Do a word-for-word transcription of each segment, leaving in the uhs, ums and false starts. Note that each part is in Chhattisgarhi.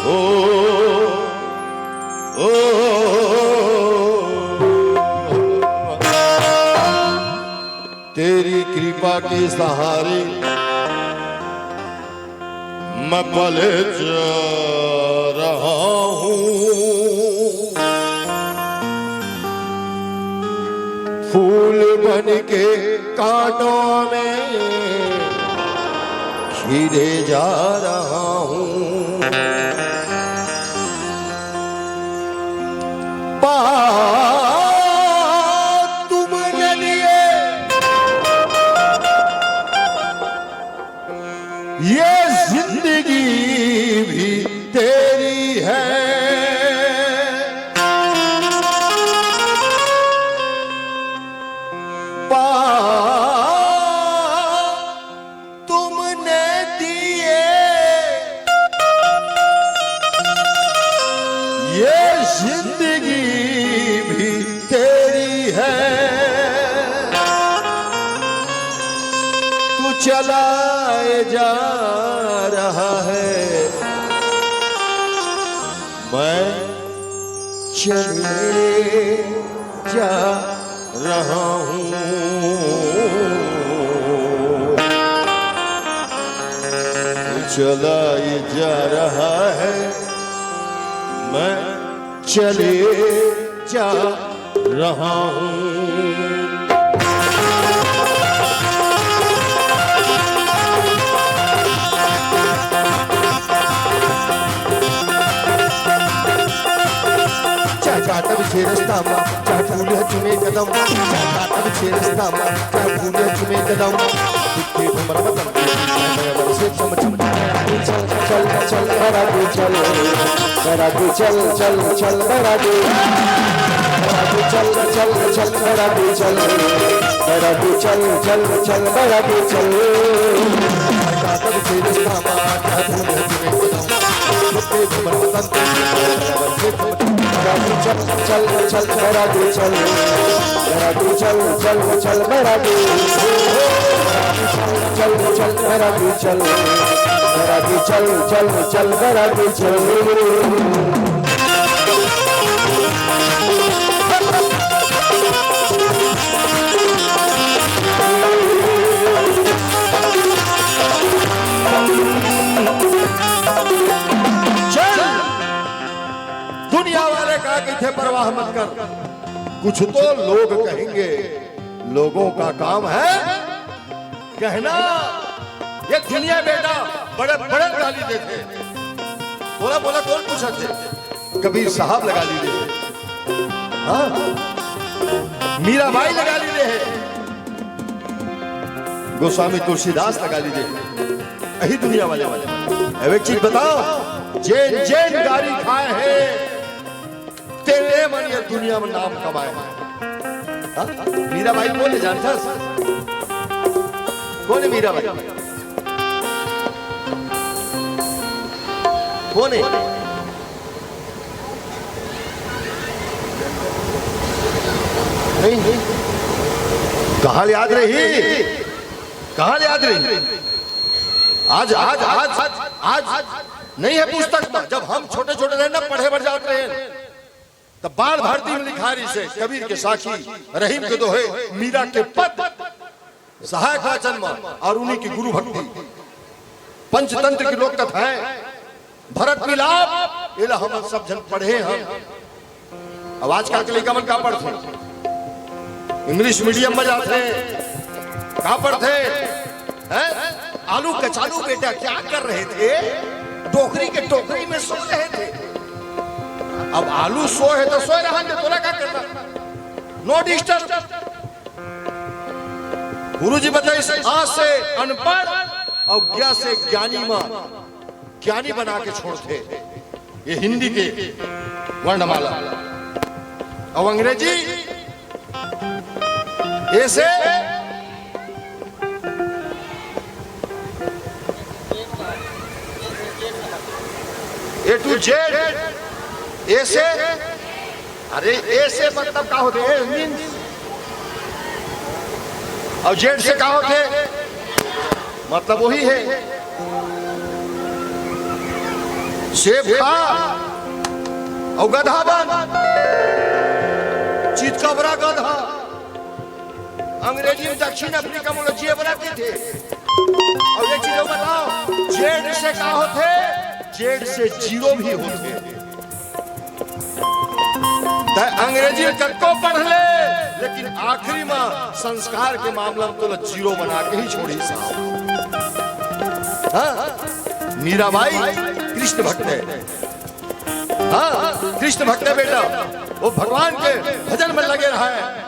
ओ, ओ, तेरी कृपा के सहारे मैं पल जा रहा हूँ। फूल बन के कांटों में खिले जा रहा हूँ। पार तुमने लिए ये जिंदगी भी तेरी है। पार तुमने दिए ये जिंदगी भी तेरी है। तू चलाए जा रहा है, मैं चले जा रहा हूँ। तू चलाए जा रहा है, मैं चले जा रहा हूँ। चाहे कांटा बिछे रस्ता मा, चाहे फूल ह चुमे कदम, चाहे कांटा बिछे रस्ता मा, चाहे फूल ह चुमे कदम। दुखे भमर बदन, बराबर से चम चम। चल, चल, चल, चल, बराबर चल, बराबर चल, चल, चल, बराबर। बराबर चल, चल, चल, बराबर चल, बराबर चल, चल, चल, बराबर चल। कांटा बिछे रस्ता मा, चाहे फूल ह चुमे कदम। चल, चल, चल, मेरा दिल चल, मेरा दिल चल, चल, चल, मेरा दिल। चल, चल, मेरा दिल चल, मेरा दिल चल, चल, चल, मेरा दिल चल। चल, दुनिया वाले का कथे परवाह मत कर, कुछ तो लोग कहेंगे, लोगों का काम है कहना। ये दुनिया बेटा बड़े बड़े गाली देथे। बोला बोला कौन पूछथे? कबीर साहब ला गाली दे, हाँ, मीराबाई ला गाली दे, गोस्वामी तुलसीदास ला गाली दे। यही दुनिया वाले वाले। अब एक चीज बताओ, जेन जेन गाली खाए हे, तेने मन ये दुनिया में नाम कमाए। हाँ? मीराबाई कोन हे जानथस? कोन हे मीराबाई? कोन हे? नहीं, नहीं। कहाँ ले याद रही? कहाँ ले याद रही? आज, आज, आज, आज, आज नहीं हे पुस्तक में। जब हम छोटे-छोटे रहे ना, पढ़े बर जात रहे, त बाल भारती में लिखा रहिसे, कबीर के साखी, रहीम के दोहे, मीरा के पद, सहायक वाचन में, अउ उन्हीं की गुरु भक्ति, पंचतंत्र की लोक कथाएं, भरत मिलाप, एला हमन सब झन पढ़े हन। अब आजकल के लइका मन का पढ़थे? English medium में जाथे, का पढ़थे? हैं? आलू कचालू बेटा क्या कर रहे थे? डोकरी के टोकरी में सो रहे थे। अब आलू सो हे त सोए रहन दे, तोला का करना? No disturb। गुरुजी बताइस, अ से अनपढ़ अउ ज्ञ से ज्ञानी मा ज्ञानी बना के छोड़थे। ये हिंदी के वर्णमाला। अउ अंग्रेजी, ए से, A to Z, ए से, अरे, ए से मतलब का होथे? ए means, अउ जेड से का होथे? मतलब वही हे। सेब खा अउ गधा बन, चितकबरा गधा। अंग्रेजी में दक्षिण अफ्रीका में जेबरा कथे। अउ एक चीज अउ बताओ, जेड से का होथे? जेड से जीरो भी होथे। त अंग्रेजी कतको पढ़ ले, लेकिन आखिरी में संस्कार के मामला में तोला जीरो बना के ही छोड़ही साहब। हाँ, मीराबाई कृष्ण भक्त हे। हाँ, कृष्ण भक्त हे बेटा, वो भगवान के भजन में लगे रहा हे।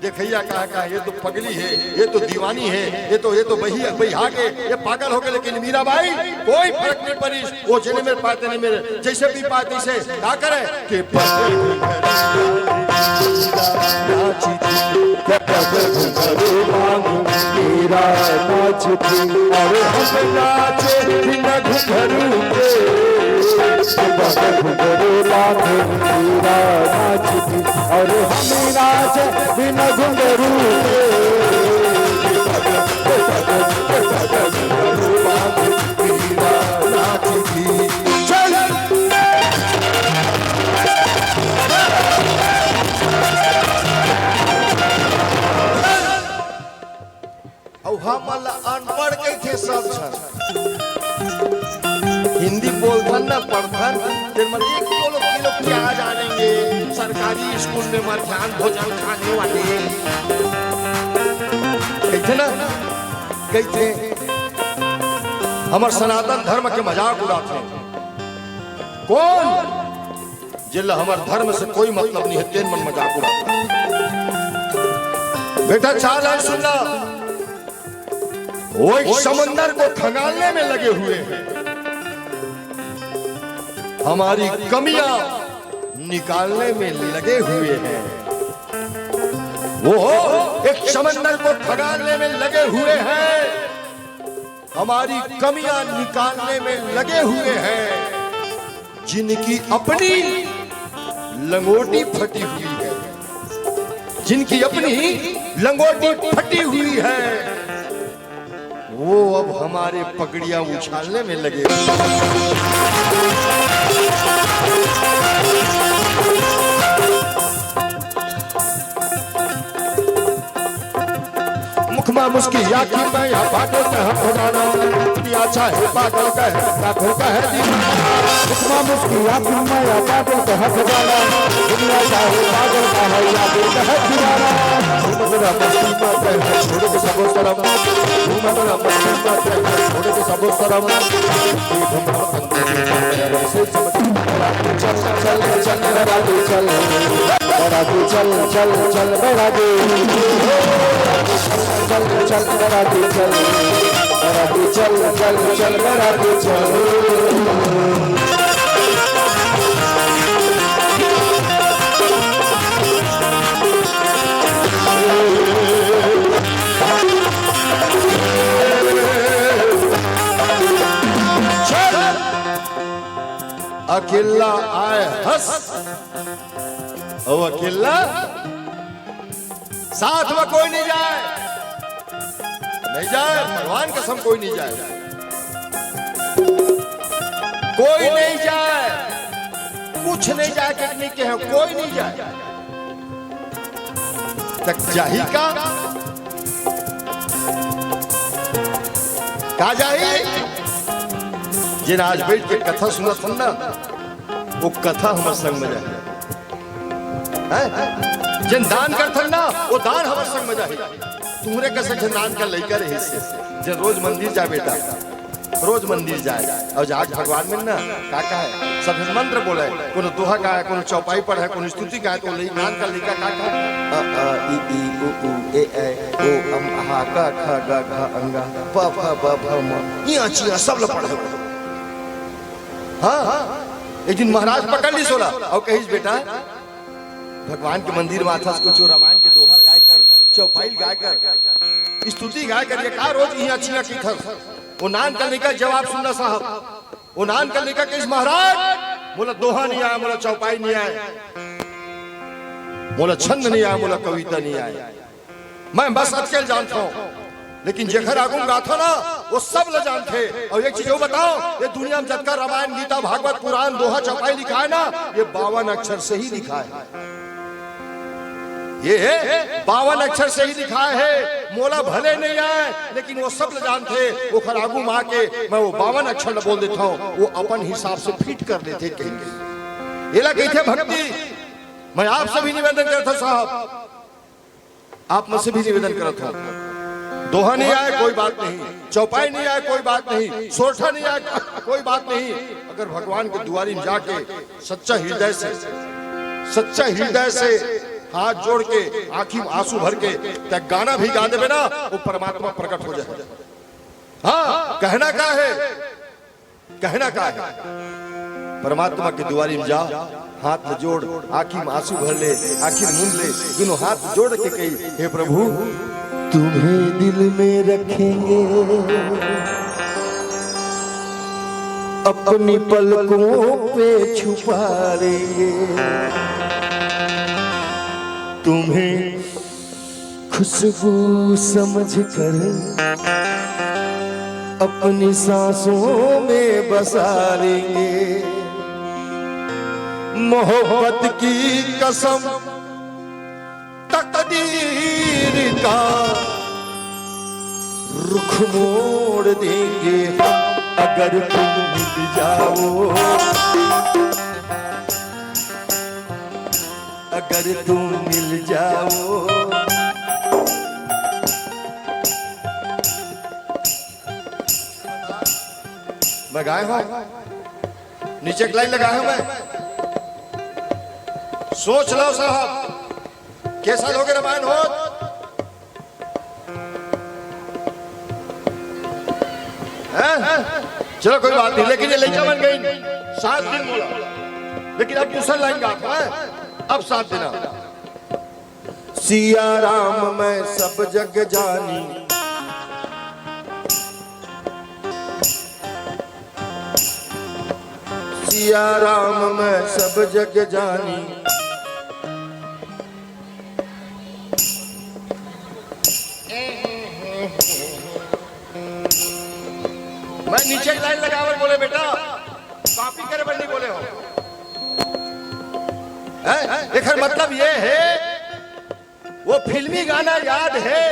देखइया कहा, कहा, "ये तो पगली हे, ये तो दीवानी हे, ये तो, ये तो बही-, बहिहा गे, ये पागल हो गे।" लेकिन मीराबाई, कोई फरक नहीं पड़िस, वो जेने मेर पाय तेने मेर, जइसे पी पाय तइसे, का करे? के पागल घुंघरू नाच दी, के पागल घुंघरू मांग मेरा नाच दी। अरे हम नाचे बिना घुंघरू के, के पागल घुंघरू मांग मेरा नाच दी। अरे हम नाचे बिना घुंघरू के, के पागल, के पागल, के पागल घुंघरू मांग मेरा नाच दी। चल। अउ हमन ला अनपढ़ कहिथे सब झन। हिंदी बोलथन न पढ़थन, तेन मन एक किलो, किलो क्या जानेंगे, सरकारी स्कूल में मध्यान्ह भोजन खाने वाले। कहिथे ना, कहिथे, हमर सनातन धर्म के मजाक उड़ाथे। कोन? जेला हमर धर्म से कोई मतलब नहीं हे, तेन मन मजाक उड़ाथे। बेटा, चार लाइन सुनना। वो एक समंदर को खंगालने में लगे हुए हैं, हमारी कमियां निकालने में लगे हुए हैं। वो एक समंदर को खंगालने में लगे हुए हैं, हमारी कमियां निकालने में लगे हुए हैं, जिनकी अपनी लंगोटी फटी हुई है, जिनकी अपनी लंगोटी फटी हुई है, वो अब हमारे पगड़ियां उछालने में लगे हुए हैं। मुख मा मुस्किया कि मैं या पागल कह खजाना, दुनिया चाहे पागल कहे या फिर कहे दीवाना। मुख मा मुस्किया कि मैं या पागल कह खजाना, दुनिया चाहे पागल कहे या फिर कहे दीवाना। तू मत ना मस्ती मत कर, छोड़ के सबो शरम। तू मत ना मस्ती मत कर, छोड़ के सबो शरम। चल, चल, चल, चल, चल, चल, चल, चल, चल, चल, चल, चल। अकेला आय हस, अउ अकेला साथ में कोई नहीं जाय, नहीं जाय, भगवान कसम कोई नहीं जाय, कोई नहीं जाय, कुछ नहीं जाय, कितनी के हैं, कोई नहीं जाय। तक जाही का? का जाही? जेन आज बैठ के कथा सुनत हन ना, वो कथा हमर संग में जाही। हैं? जेन दान करथन ना, वो दान हमर संग में जाही। तुंहरे कस एक झन नान कन लइका रहिस हे, जेन रोज मंदिर जाय बेटा, रोज मंदिर जाय अउ जाके भगवान में ना का कहे, सब झन मंत्र बोले, कोनो दोहा गाय, कोनो चौपाई पढ़े, कोनो स्तुति गाय, त ओ लइ-, नान कन लइका का कहे, अ, आ, इ, ई, उ, ऊ, ए, ऐ, ओ, अम, हा, क, ख, ग, घ, अंगा, प, फ, ब, भ, म, इया, चिया, सब ल पढ़े। हाँ, एक दिन महाराज पकड़ लिस ओला अउ कहिस, "बेटा, भगवान के मंदिर में आथस, कुछ रामायण के दोहा गाय कर, चौपाई गाय कर, स्तुति गाय कर, ये का रोज इया चिया कहिथस?" ओ नान कन लइका जवाब सुनना साहब, ओ नान कन लइका कहिस, "महाराज, मोला दोहा नहीं आय, मोला चौपाई नहीं आय, मोला छंद नहीं आय, मोला कविता नहीं आय, मैं बस अतकेल जानथंव।" लेकिन जेखर आगू म गाथो ना, वो सब ल जानथे। अउ एक चीज अउ बताओ, ये दुनिया म जतका रामायण, गीता, भागवत, पुराण, दोहा, चौपाई लिखाय ना, ये बावन अक्षर से ही लिखाय हे। ये हे बावन अक्षर से ही लिखाय हे। मोला भले नइ आय, लेकिन वो सब ल जानथे। ओखर आगू म आके मैं वो बावन अक्षर ल बोल देथंव, वो अपन हिसाब से फिट कर लेथे कहिके। एला कहिथे भक्ति। मैं आपसे भी निवेदन करथंव साहब, आप मन से भी निवेदन करत हंव, दोहा नइ आय कोई बात नहीं, चौपाई नइ आय कोई बात नहीं, सोरठा नइ आय कोई बात नहीं, अगर भगवान के दुवारी म जाके सच्चा हृदय से, सच्चा हृदय से हाथ जोड़ के, आंखी म आंसू भर के तैं गाना भी गा देबे ना, वो परमात्मा प्रकट हो जाय। हाँ, कहना का हे? कहना का हे? परमात्मा के दुवारी म जा, हाथ ल जोड़, आंखी म आंसू भर ले, आंखी ल मूंद ले, दूनों हाथ जोड़ के कही, "हे प्रभु, तुम्हें दिल में रखेंगे, अपनी पलकों पे छुपा लेंगे, तुम्हें खुशबू समझकर अपनी सांसों में बसा लेंगे। मोहब्बत की कसम, तकदीर का रुख मोड़ देंगे हम, अगर तुम मिल जाओ, अगर तुम मिल जाओ।" मैं गाय हंव, नीचे एक लाइन लगाय हंव मैं। सोच लो साहब, कइसे लोग रामायण होत? हैं? चलो कोई बात नहीं, लेकिन ये लइका मन गइन सात दिन बोला, लेकिन अब दूसरा लाइन गात हे, अब सात दिन। सिया राम मैं सब जग जानी, सिया राम मैं सब जग जानी। मैं नीचे लाइन लगावत बोले बेटा, कॉपी करे बर नहीं बोले हंव। हैं? एकर मतलब ये हे, वो फिल्मी गाना याद हे,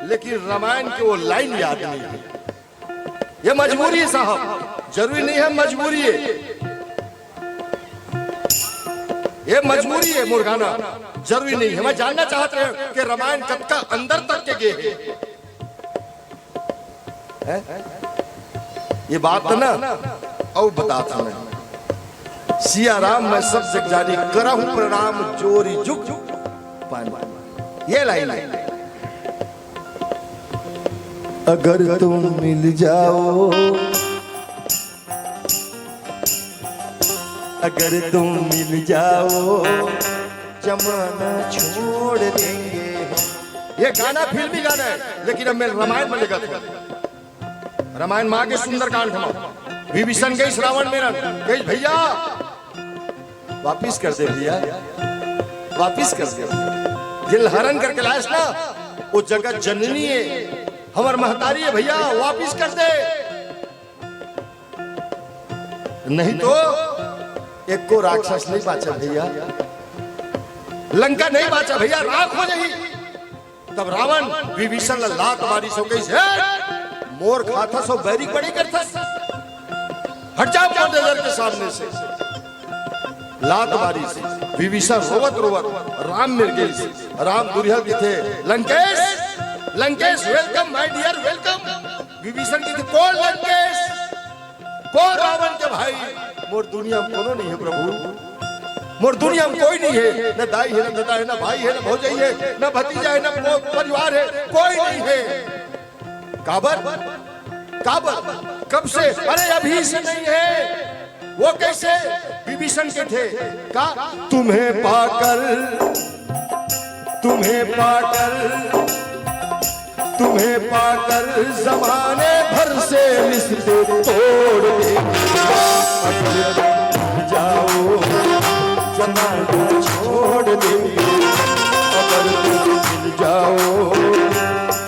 लेकिन रामायण के वो लाइन याद नहीं हे। ये मजबूरी हे साहब, जरूरी नहीं हे, मजबूरी हे। ये मजबूरी हे, मोर गाना जरूरी नहीं हे। मैं जानना चाहत रहेंव कि रामायण कतका अंदर तक के गे हे। हैं? ये बात ना, अउ बतात हंव मैं। सिया राम मैं सब जग जानी, करहूं प्रणाम जोरि जुग पानी। ये लाइन हे। अगर तुम मिल जाओ, अगर तुम मिल जाओ, जमाना छोड़ देंगे हम। ये गाना फिल्मी गाना हे, लेकिन अब मैं रामायण म लेगत हंव। रामायण म आगे सुंदरकांड म विभीषण गइस रावण मेरन, कहिस, "भइया, वापिस कर दे भइया, वापिस कर दे। जेला हरण करके लायस ना, वो जगत जननी हे, हमर महतारी हे भइया, वापिस कर दे। नहीं तो एको राक्षस नहीं बांचय भइया, लंका नहीं बांचय भइया, राख हो जाही।" तब रावण विभीषण ला लात मारिस अउ कहिस, "हे, मोर खाथस अउ बैरी के बड़ाई करथस, हट जा मोर नजर के सामने से।" लात मारिस, विभीषण रोवत रोवत राम मेर गइस। राम दुरिहा ले कहिथे, "Lankesh, Lankesh, welcome my dear, welcome।" Vibhishan कहिथे, "कोन लंकेश?" कोन रावण के भाई? मोर दुनिया म कोनो नइ हे प्रभु, मोर दुनिया म कोई नइ हे, न दाई हे, न ददा हे, न भाई हे, न भौजई हे, न भतीजा हे, न पो-, परिवार हे, कोई नइ हे। काबर? काबर? कब से? अरे अभी से नइ हे। वो कइसे? विभीषण कहिथे का, तुम्हें पाकर, तुम्हें पाकर तुम्हें पाकर जमाने भर से रिश्ते तोड़ देंगे। अगर तुम मिल जाओ, जमाना छोड़ देंगे। अगर तुम मिल जाओ,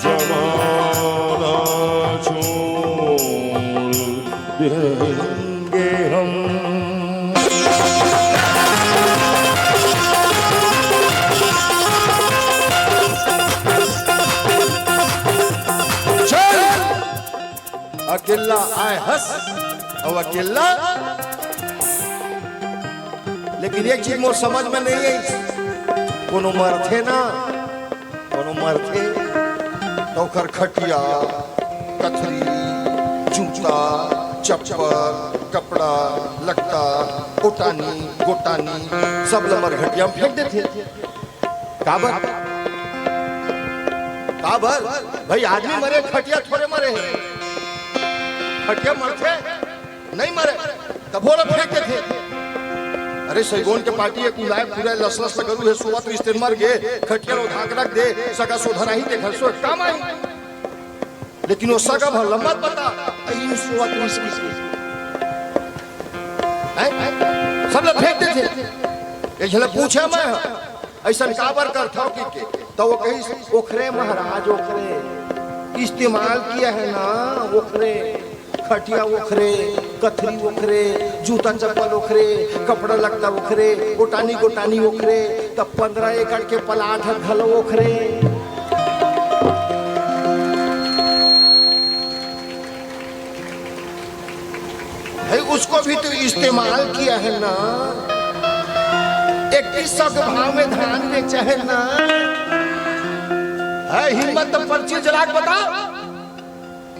जमाना होंगे हम। चल, अकेला आए हस, अउ अकेला। लेकिन एक चीज मोर समझ में नहीं आई, कोनो मरथे ना, कोनो मरथे, त ओकर खटिया, कथरी, जूता, चप्पल, कपड़ा, लत्ता, ओटानी, गोटानी, सब ल मरघटिया में फेंक देथे। काबर? काबर? भाई, आदमी मरे, खटिया थोरे मरे हे। खटिया मरथे? नहीं मरे, तभो ला फेंक देथे। अरे, सैगोन के पार्टी एक उलाय पुलाय लसलस लगरू हे, सोवत रिहिस तेन मर गे, खटिया ला ओढ़ा के रख दे, सगा सोधन आही, देखा सो काम आही। लेकिन वो सगा भर ला मत बता, अई सोवत रिहिस कि। हैं? सब ला फेंक देथे। एक झन ला पूछे मैं, अइसन काबर करथव कहिके, त वो कहिस, "ओखरे महाराज, ओखरे, इस्तेमाल किया है ना, ओखरे, खटिया ओखरे, कथरी ओखरे, जूता चप्पल ओखरे, कपड़ा लत्ता ओखरे, ओटानी गोटानी ओखरे, त पंद्रह एकड़ के प्लाट ह घलो ओखरे।" भाई, उसको भी तो इस्तेमाल किया है ना, इकतीस सौ के भाव में धान बेचा है ना। है हिम्मत तो पर्ची जला के बताओ।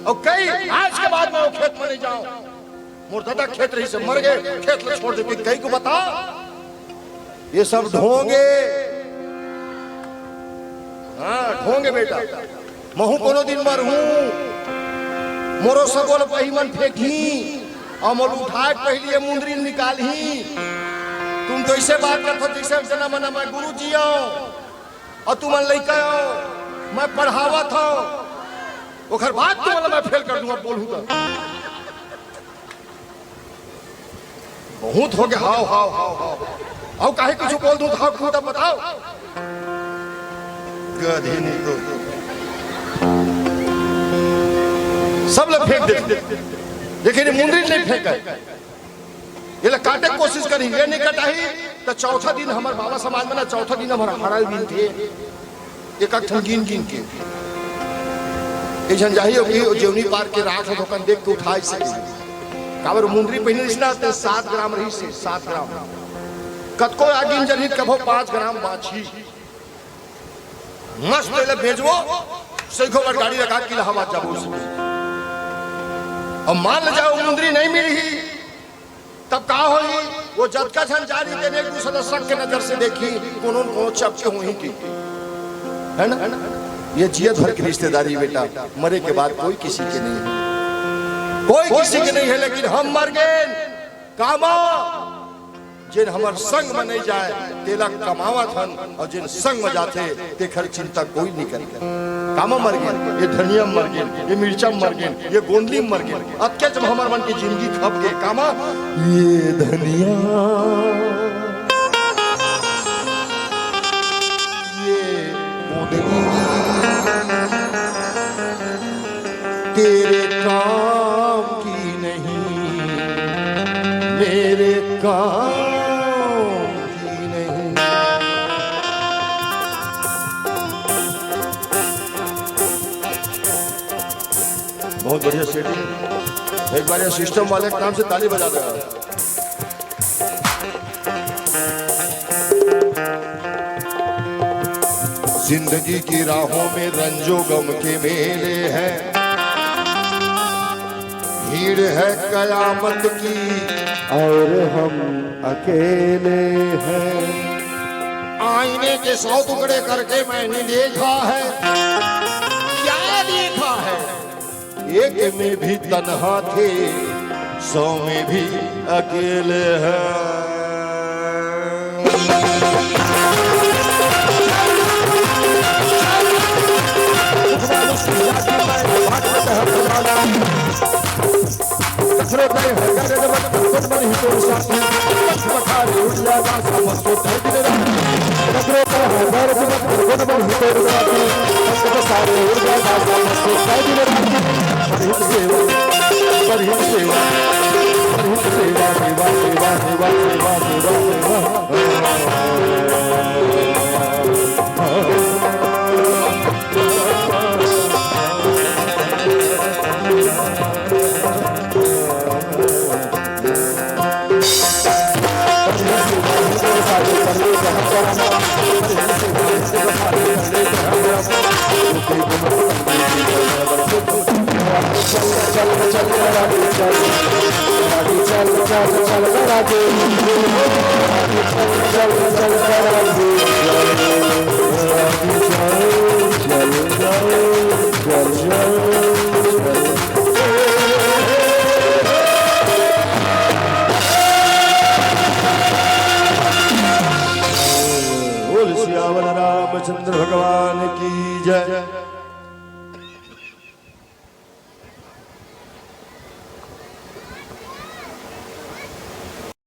अउ कही, आज के बाद मैं वो खेत में नहीं जाऊं। मोर दादा खेत रहिस हे, मर गे, खेत ला छोड़ दे, कही को बताओ। ये सब ढोंगे। हाँ, ढोंगे बेटा। महूं कोनो दिन मरहूं, मोरो सबो ल पहिमन फेंकही, अउ मोर उठाए के पहिली ये मुंदरी ल निकालही। तुम तो अइसे बात करथो, जइसे जना मना मैं गुरु जी अव, अउ तुमन लइका अव, मैं पढ़ावत हव, ओखर बाद तुमन ल मैं फेल कर दूंगा, बोलहूं त। बहुत हो गया, हाव, हाव, हाव, हाव। अउ काहे कुछ बोल दूं त हाव, खुद अब बताओ। गधी नहीं तो। सब लोग फेंक दे। लेकिन ये मुंदरी नहीं फेंका। ये ला काटे के कोशिश करी, ये नहीं कटाही, त चौथा दिन हमर बाबा समाज में ना, चौथा दिन हमर हड़ाई बिनथे। एक एक ठन गिन गिन के। एक झन जाही अउ कही, "ओ जेवनी पार के राख हे, ओकन देख के उठाई सके।" काबर मुंदरी पहिने रहिस ना, ते सात ग्राम रहिस हे, सात ग्राम। कतको आगी में जरही, कभो पाँच ग्राम बाँचही। मस्त एला बेचबो, सइघो बर गाड़ी लगा के इलाहाबाद जाबो उसने। अब मान ले जाओ, मुंदरी नहीं मिलही, तब का होही? वो जतका झन जानी तेन एक दूसर ला शक के नजर से देखही, कोनो न कोनो चपके होही कि, है ना? ये जियत भर की रिश्तेदारी बेटा, मरे के बाद कोई किसी के नहीं है, कोई किसी के नहीं है। लेकिन हम मर गेन, कामा, जेन हमर संग में नहीं जाए, तेला कमावत हन, अउ जेन संग में जाथे, तेखर चिंता कोई नहीं करे। कामा मर गेन, ये धनिया मर गेन, ये मिर्चा मर गेन, ये गोंदली मर गेन। अतके जब हमर मन की जिंदगी खप के कामा, ये धनिया, ये गोंदली तेरे काम की नहीं, मेरे काम की नहीं। बहुत बढ़िया सेटिंग। एक बार ये सिस्टम वाले के नाम से ताली बजा दो। जिंदगी की राहों में रंजो गम के मेले हैं, भीड़ है कयामत की और हम अकेले हैं। आईने के सौ टुकड़े करके मैंने देखा है, क्या देखा है? एक में भी तन्हा थे, सौ में भी अकेले हैं। बोल सियावर रामचंद्र भगवान की जय।